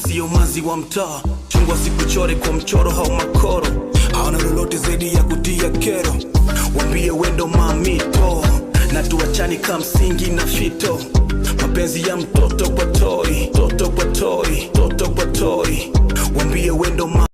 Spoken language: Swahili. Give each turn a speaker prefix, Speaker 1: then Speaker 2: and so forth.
Speaker 1: Sio manzi wa mtaa, chungwa sikuchore kwa mchoro hau makoro. Hawana lolote zaidi ya kutia kero, wambie wendo mamito na tuachani ka msingi na fito. Mapenzi ya mtoto kwa toi, toto kwa toi, toto kwa toi, wambie wendo mamito.